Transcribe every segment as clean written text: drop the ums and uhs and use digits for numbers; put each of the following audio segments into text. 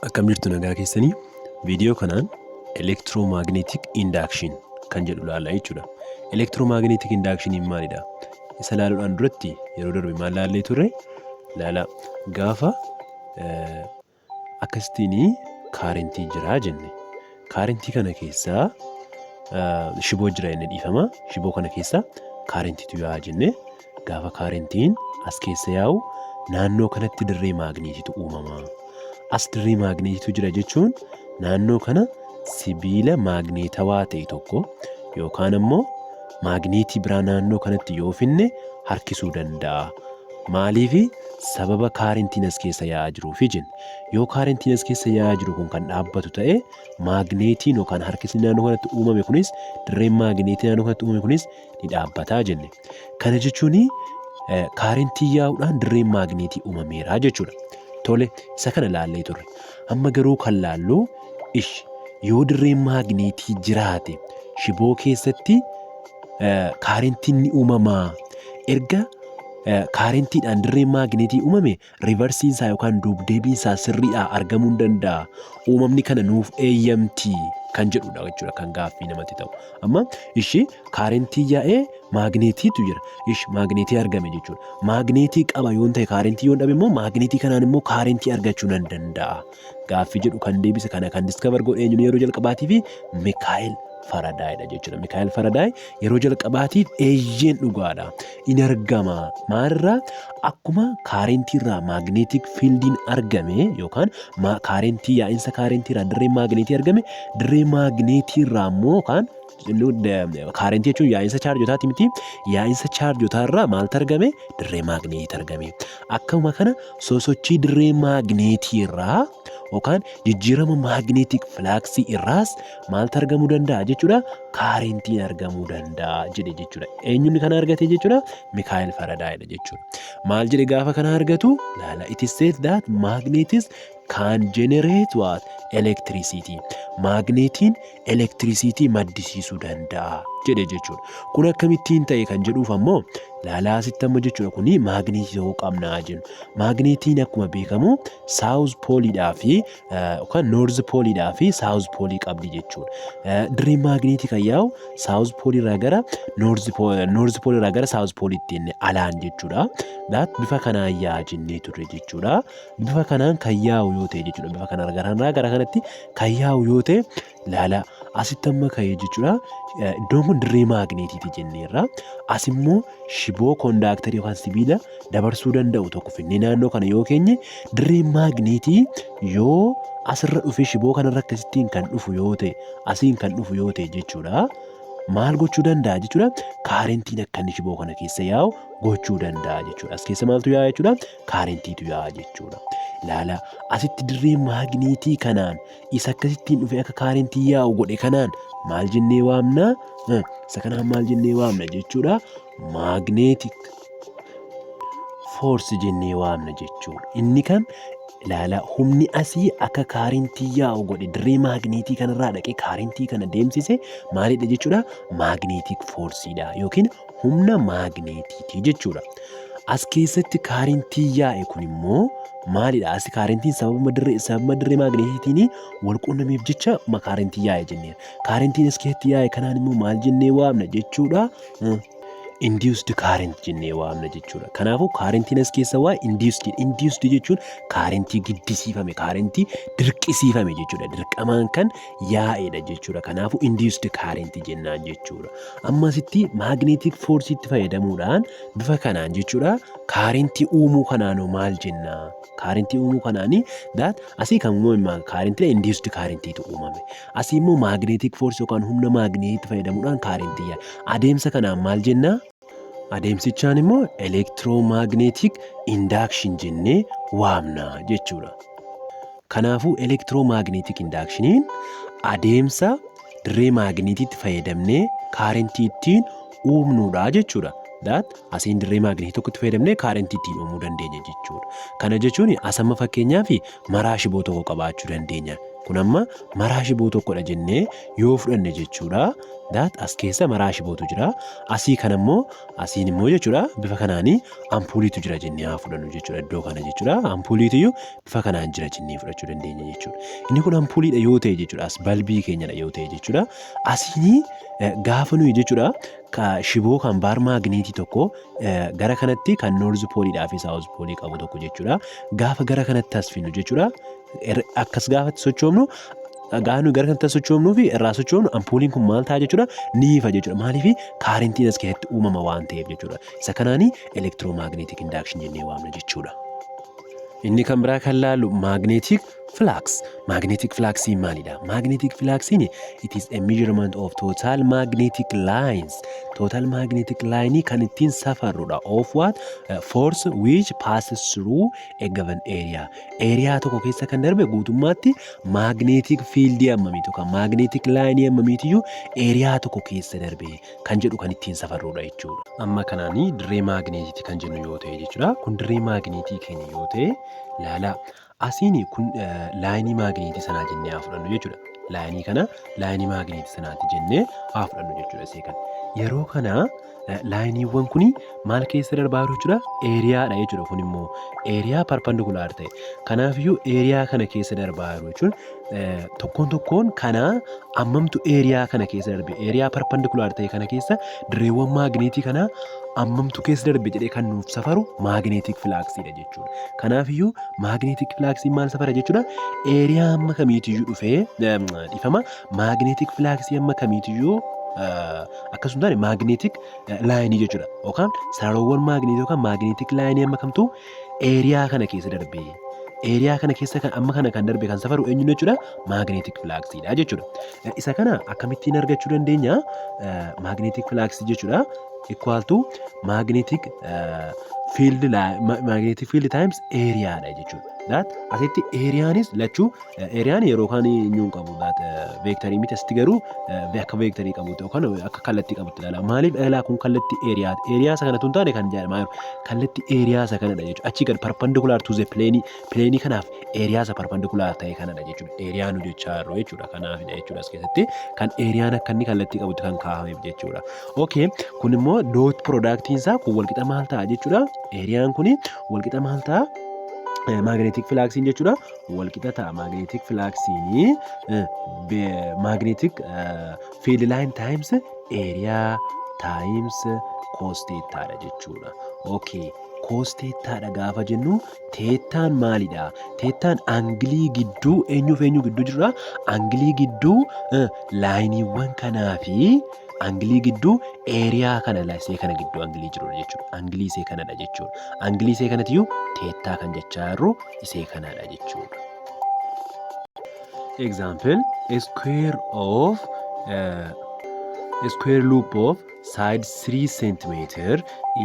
Akkam jirtu, nagaa keessanii? Viidiyoo kanaan electromagnetic induction kan jedhu ilaalla jechuudha. Electromagnetic inductioniin maalidha? Isa ilaaluudhaan duratti yeroo darbe maal ilaallee turre? Ilaalaa, gaafa akkasittiin kaarentii jiraa jenne. Kaarentii kana keessaa shiboo jira jenne, dhiifama. Shiboo kana keessa kaarentiitu yaa'a jenne. Gaafa kaarentiin as keessa yaa'u naannoo kanatti dirree maagneetiitu uumama. As dirree maagneetiitu jira jechuun naannoo kana sibiila maagneetawaa ta'e tokko yookaan ammoo maagneetii biraa naannoo kanatti yoo finne harkisuu danda'a. Maaliifi? Sababa kaarentiin as keessa yaa'aa jiruufi jenna. Yoo kaarentiin as keessa yaa'aa jiru kun kan dhaabbatu ta'e, maagneetiin yookaan harkisni naannoo kanatti uumame kunis, dirreen maagneetii naannoo kanatti uumame kunis ni dhaabbataa jenne. Kana jechuun kaarentii yaa'uudhaan dirreen maagneetii uumameera jechuudha. Tole, isa kana laallee turre. Amma garuu kan laallu ish yoo dirreen maagneetii jiraate shiboo keessatti kaarentiin ni uumamaa. Erga kaarentiidhaan dirreen maagneetii uumame, reversiin isaa yookaan duubdeebiin isaa sirriidhaa argamuu hin danda'a. Uumamni kana nuuf eeyyamti kan jedhudha jechuudha kan gaaffii namatti ta'u. Amma ishii kaarentii yaa'ee maagneetiitu jira. Ish maagneetii argame jechuudha. Maagneetii qaba yoon ta'e, kaarentii yoon dhabe immoo maagneetii kanaan immoo kaarentii argachuu nan danda'a. Gaaffii jedhu kan deebise, kana kan discover godhe eenyuun yeroo jalqabaatii fi Mikaa'el Faradaayidha jechuudha. Mikaa'el Faradaay yeroo jalqabaatiif eeyyeen dhugaadha. In argama. Maalirraa? Akkuma kaarentiirraa magnetic fieldiin argame yookaan kaarentii, yaa'insa kaarentiirraa dirreen maagneetii argame, dirree maagneetiirraa immoo yookaan kaarentii jechuun yaa'insa chaarjotaati miti, yaa'insa chaarjotaa irraa maaltu argame? Dirree maagneetii argame. Akkuma kana sosochii dirree maagneetii irraa yookaan jijjiirama magnetic fluxii irraas maaltu argamuu danda'a jechuudha? Kaarentiin argamuu danda'a jedhe jechuudha. Eenyuun kana argate jechuudha? Mikaa'el Faradaayidha jechuudha. Maal jedhe gaafa kana argatu? Laala, it is said that magnets can generate what? Electricity. Maagneetiin elektirisiitii maddisiisuu danda'a jedhe jechuudha. Kun akkamittiin ta'e kan jedhuuf ammoo laalaa, asitti amma jechuudha, kuni maagneetii tokko qabnaa jennu. Maagneetiin akkuma beekamu south poleiidhaa fi yookaan north poleiidhaa fi south poleii qabdi jechuudha. Dirreen maagneetii kan yaa'u south poleii irraa gara north poleii irraa gara south poleiitti jenne alaan jechuudha. That bifa kanaan yaa'a jennee turre jechuudha. Bifa kanaan kan yaa'u yoo ta'e jechuudha. Bifa kanaan gara gara kanatti kan yaa'u yoo ta'e, laala, asitti amma ka'ee jechuudha. Iddoon kun dirree maagneetiiti jenneerra. As immoo shiboo conductorii yookaan sibiila dabarsuu danda'u tokko finnee naannoo kana yoo keenye, dirreen maagneetii yoo asirra dhufee shiboo kanarra akkasittiin kan dhufu yoo ta'e, asiin kan dhufu yoo ta'e jechuudha. Maal gochuu danda'a jechuudha? Kaarentiin akka inni shiboo kana keessa yaa'u gochuu danda'a jechuudha. As keessa maaltu yaa'a jechuudha? Kaarentiitu yaa'a jechuudha. Ilaala, asitti dirree maagneetii kanaan isa akkasittiin dhufee akka kaarentii yaa'u godhe kanaan maal jennee waamna? Isa kanaan maal jennee waamna jechuudha? Magnetic force jennee waamna jechuudha. Inni kan ilaala, humni asii akka kaarentii yaa'u godhe, dirree maagneetii kanarraa dhaqee kaarentii kana deemsise maalidha jechuudha? Magnetic forceiidha yookiin humna maagneetiiti jechuudha. As keessatti kaarentii yaa'e kun immoo maalidha? As kaarentiin sababa dirree maagneetiitiin wal quunnameef jecha kaarentii yaa'e jenneera. Kaarentiin as keessatti yaa'e kanaan immoo maal jennee waamna jechuudha? Induced current jennee waamna jechuudha. Kanaafuu kaarentiin as keessa waa induced, induced jechuun kaarentii giddisiifame, kaarentii dirqisiifame jechuudha. Dirqamaan kan yaa'edha jechuudha. Kanaafuu induced current jennaan jechuudha. Amma asitti magnetic force itti fayyadamuudhaan bifa kanaan jechuudha, kaarentii uumuu kanaanoo maal jenna? Kaarentii uumuu kanaanii that asii kan uumame kaarentii induced kaarentiitu uumame. Asii immoo magnetic force yookaan humna maagneetiitti fayyadamuudhaan kaarentii yaa'e. Adeemsa kanaan maal jenna? Adeemsichaan immoo electromagnetic induction jennee waamna jechuudha. Kanaafuu electromagnetic inductioniin adeemsa dirree maagneetiitti fayyadamnee kaarentii ittiin uumnudha jechuudha. That asiin dirree maagneetii tokkotti fayyadamnee kaarentii ittiin uumuu dandeenya jechuudha. Kana jechuun asamma fakkeenyaaf maraa shiboo tokko qabaachuu dandeenya. Kun amma maraa shiboo tokkodha jennee yoo fudhanne jechuudha. That as keessa maraa shibootu jira. Asii kan immoo, asiin immoo jechuudha, bifa kanaanii ampuuliitu jira jennee haa fudhannu jechuudha iddoo kana jechuudha. Ampuuliitiyyuu bifa kanaan jira jennee fudhachuu dandeenya jechuudha. Inni kun ampuuliidha yoo ta'e jechuudha. As balbii keenyadha yoo ta'e jechuudha. Asiinii gaafa nuyi jechuudha shiboo kan bar maagneetii tokko gara kanatti kan north poleiidhaa fi south poleii qabu tokko jechuudha. Gaafa gara kanatti as finnu jechuudha. Akkas gaafatti sochoofnu, gaafa nuyi gara kanatti as sochoofnuu fi irraa sochoofnu, ampuuliin kun maal ta'a jechuudha? Ni ifa jechuudha. Maaliif? Kaarentiin as keessatti uumama waan ta'eef jechuudha. Isa kanaanii electromagnetic induction jennee waamna jechuudha. Inni kan biraa kan laallu magnetic flux. Magnetic fluxiin maalidha? Magnetic fluxiin, it is a measurement of total magnetic lines. Total magnetic line kan ittiin safarrudha. Of what? Force which passes through a given area. Area tokko keessa kan darbe guutummaatti magnetic field hammamiitu kan magnetic line hammamiitiyyuu area tokko keessa darbe kan jedhu kan ittiin safarrudha jechuudha. Amma kanaanii dirree maagneetiiti kan jennu yoo ta'e jechuudha. Kun dirree maagneetii keenya yoo ta'e, laalaa. Asiin kun lineii maagneetii sanaa jennee haa fudhannu jechuudha. Lineii kana lineii maagneetii sanaati jennee haa fudhannu jechuudha isee kana. Yeroo kana lineiiwwan kun maal keessa darbaa jiru jechuudha? Areadha jechuudha. Kun immoo area perpendicular ta'e. Kanaafiyyuu area kana keessa darbaa jiru jechuun tokkoon tokkoon kanaa hammamtu area kana keessa darbe, area perpendicular ta'e kana keessa dirreewwan maagneetii kanaa hammamtu keessa darbe jedhee kan nuuf safaru magnetic fluxiidha jechuudha. Kanaafiyyuu magnetic fluxiin maal safara jechuudha? Area hamma kamiitiyyuu dhufee, dhiifama, magnetic fluxii hamma kamiitiyyuu akkasuma taane magnetic lineii jechuudha. Yookaan sararoowwan maagneetii yookaan magnetic lineii hamma kamtu area kana keessa darbee, area kana keessa kan amma kana kan darbe kan safaru eenyuun jechuudha? Magnetic fluxiidha jechuudha. Isa kana akkamittiin argachuu dandeenya? Magnetic fluxii jechuudha equal to magnetic field times areadha jechuudha. That asitti areanis lachuu areaan yeroo kaan eenyuun qabu that vectorii miti. Asitti garuu akka vectorii qabutti yookaan akka kallattii qabutti ilaala. Maaliif ilaalaa? Kun kallattii areaati. Area isa kanatu hin taane kan jedhamaa jiru kallattii area isa kanadha jechuudha. Achii gad perpendicular to the planeii kanaaf area isa perpendicular ta'e kanadha jechuudha. Area nu jechaa jirru jechuudha. Kanaafidha jechuudha as keessatti kan areaan akka inni kallattii qabutti kan kaa'ameef jechuudha. Okay, kun immoo dot productiin isaa kun walqixa maal ta'a jechuudha? Areaan kuni walqixa maal ta'a? Magnetic fluxiin jechuudha walqixa ta'a. Magnetic fluxiin magnetic field line times area times cos thetadha jechuudha. Okay. Cos thetadha gaafa jennu thetaan maalidha? Thetaan angleii gidduu eenyuuf eenyu gidduu jirudha? Angleii gidduu lineiiwwan kanaa fi angleii gidduu area kana isee kana gidduu angleii jirudha jechuudha. Angleii isee kanadha jechuudha. Angleii isee kanatiyyuu theta kan jechaa jirru isee kanadha jechuudha. Example, a square loop of side 3 centimeter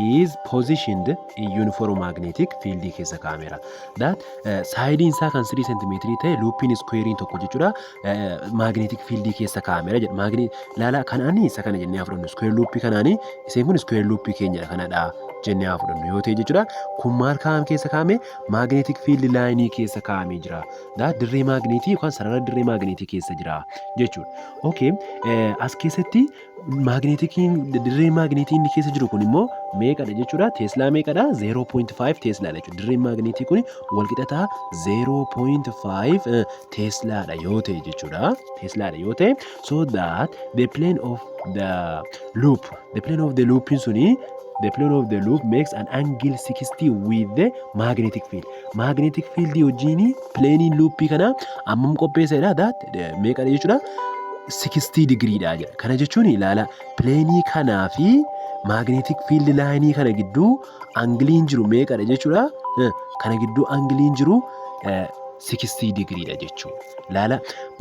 is positioned in uniform magnetic field keessa kaa'ameera. That sideiin isaa kan 3 centimeter ta'e loopiin squarein tokko jechuudha magnetic field keessa kaa'ameera jedha. Magnet laala kanaani isa kana jennee haa fudhannu. Square loopii kanaani iseen kun square loopii keenyadha kanadha jennee haa fudhannu yoo ta'e jechuudha. Kun maal kaa'ame keessa kaa'ame? Magnetic field lineii keessa kaa'amee jira. That dirree maagneetii yookaan sarara dirree maagneetii keessa jira jechuudha. Okay, as keessatti magneticiin dirree maagneetii inni keessa jiru kun immoo meeqadha jechuudha? Teeslaa meeqadha? 0.5 teeslaadha jechuudha. Dirreen maagneetii kun walqixa 0.5 teeslaadha yoo ta'e jechuudha. Teeslaadha yoo ta'e, so that the plane of the loop suni, the plane of the loop makes an angle 60 with the magnetic field. Magnetic field wajjin planeiin loopii kana ammam qopheessedha? That meeqadha jechuudha? 60 digriidha jedha. Kana jechuun ilaala, planeii kanaa fi magnetic field lineii kana gidduu angleiin jiru meeqadha jechuudha? Kana gidduu angleiin jiru 60 digriidha jechuudha. Ilaala,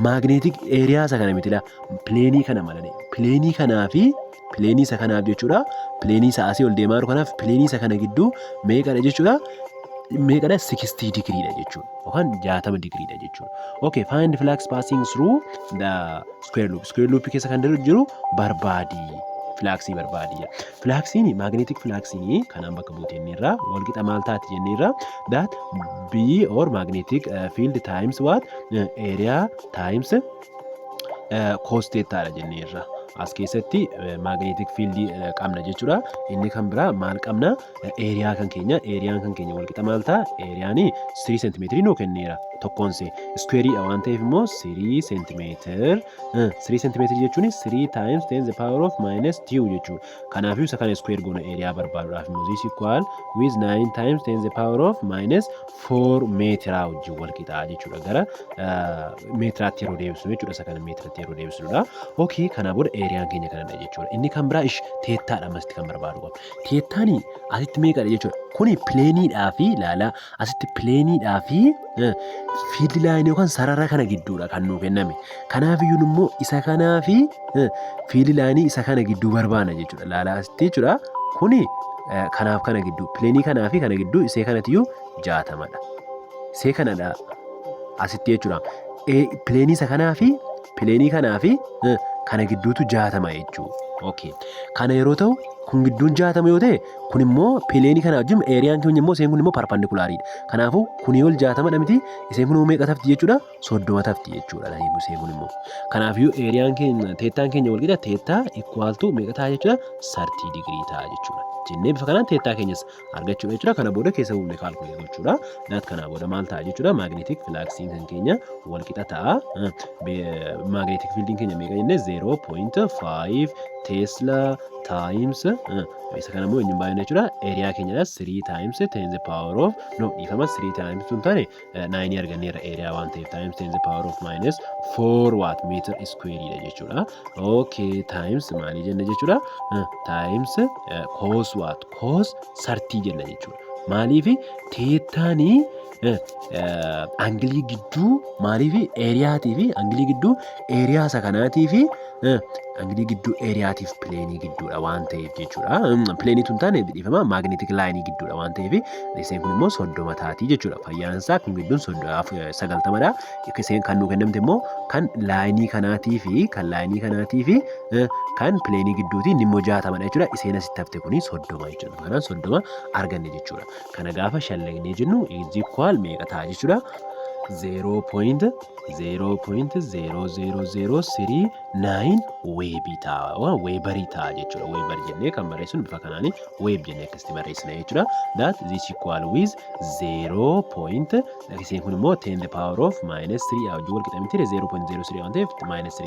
magnetic area isa kana miti, planeii kana malane, planeii kanaa fi planeii isa kanaaf jechuudha. Planeii isa asii ol deemaa jiru kanaaf planeii isa kana gidduu meeqadha jechuudha? Meeqadha? 60 digriidha jechuudha. Yookaan 60 digriidha jechuudha. Okay, find flux passing through the square loop. Square loop keessa kan jiru barbaadi. Fluxii barbaadi jedha. Fluxiin, magnetic fluxiin kanaan bakka buute inni irraa walqixa maal taati jennee irraa? That B or magnetic field times what? Area times cos theta dha jennee irra. As keessatti magnetic field qabna jechuudha. Inni kan biraa maal qabna? Area kan keenya. Areaan kan keenya walqixa maal ta'a? Areaan 3 seentimeetirii nuu kenneera. Tokkoonse squareiidha waan ta'eef immoo 3 seentimeetir, 3 seentimeetirii jechuun 3 times 10 the power of minus 2 jechuudha. Kanaafuu isa kana square goona. Area barbaaduudhaaf immoo this equal with 9 times 10 the power of minus 4 meetiraa wajjin wal qixaa jechuudha. Gara meetiraatti yeroo deebisnu jechuudha. Isa kana meetiratti yeroo deebisnudha. Okay, kanaa booda areaan keenya kanadha jechuudha. Inni kan biraa ish thetaadha ammasitti kan barbaadu qabna. Thetaan asitti meeqadha jechuudha? Kuni planeiidhaa fi, ilaalaa, asitti planeiidhaa fi field lineii yookaan sarara kana gidduudha kan nuu kenname. Kanaafiyyuu immoo isa kanaa fi field lineii isa kana gidduu barbaana jechuudha. Ilaalaa asitti jechuudha. Kuni kanaaf kana gidduu, planeii kanaa fi kana gidduu isee kanatiyyuu 60dha. Isee kanadha asitti jechuudha. Planeii isa kanaa fi planeii kanaa fi kana gidduutu 60 jechuudha. Okay. Kana yeroo ta'u, kun gidduun 60 yoo ta'e, kun immoo planeii kana wajjin areaan keenya immoo isheen kun immoo perpendiculariidha. Kanaafuu kunii ol 60dha miti, isheen kun immoo meeqa tafti jechuudha? 30 tafti jechuudha isheen kun immoo. Kanaafiyyuu areaan keenya, thetaan keenya wal qixa theta equal to meeqa ta'a jechuudha? 30 degree ta'a jechuudha. Jennee bifa kanaan theta keenyas argachuudha jechuudha. Kana booda keessa buufnee calculate gochuudha. That kanaa booda maal ta'a jechuudha? Magnetic fluxiin kan keenya wal qixa ta'a. Magnetic fieldiin keenya meeqa jennee? 0.5 tesla times isa kana immoo eenyuun baay'ina jechuudha? Area keenyadha, 3 times 10 the power of, no, dhiifama, 3 times tun taane 9 arganneerra area waan ta'eef, times 10 the power of minus 4 watt meter square dha jechuudha. Okay, times maalii jenna jechuudha? Times cos what? Cos 30 jenna jechuudha. Maaliif? Thetaanii angleii gidduu, maaliif areaatii fi angleii gidduu area isa kanaatii fi angleii gidduu areaatiif planeii gidduudha waan ta'eef jechuudha. Planeii tun taane, dhiifama, magnetic lineii gidduudha waan ta'eef isheen kun immoo 30 taatii jechuudha. Fayyaan isaa kun gidduun 90dha. Isheen kan nuu kennamte immoo kan lineii kanaatii fi kan lineii kanaatii fi kan planeii gidduuti, inni immoo 60dha jechuudha. Isheen asitti hafte kuni 30 jechuudha. Kanaan 30 arganne jechuudha. Kana gaafa shallagnee jennu is equal meeqa ta'a jechuudha? 0.0.00039 webii ta'a, weberii ta'a jechuudha. Weber jennee kan barreessinu bifa kanaan weeb jennee akkasitti barreessina jechuudha. That this equal with 0 point, isheen kun immoo 10 the power of minus 3 wajjin wal qixa miti, 0.03 waan ta'eef minus 3,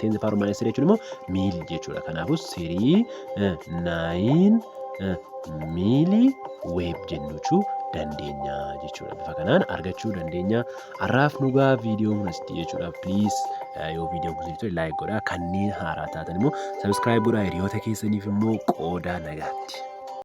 10 the power of minus 3 jechuun immoo milli jechuudha. Kanaafuu 3 9 milli weeb jechuu dandeenya jechuudha. Bifa kanaan argachuu dandeenya. Har'aaf nu gaa viidiyoon kun asitti jechuudha. Please, yoo viidiyoon kun isinitti tole like godhaa. Kanneen haaraa taatan immoo subscribe godhaa. Hiriyoota keessaniif immoo qoodaa. Nagaatti.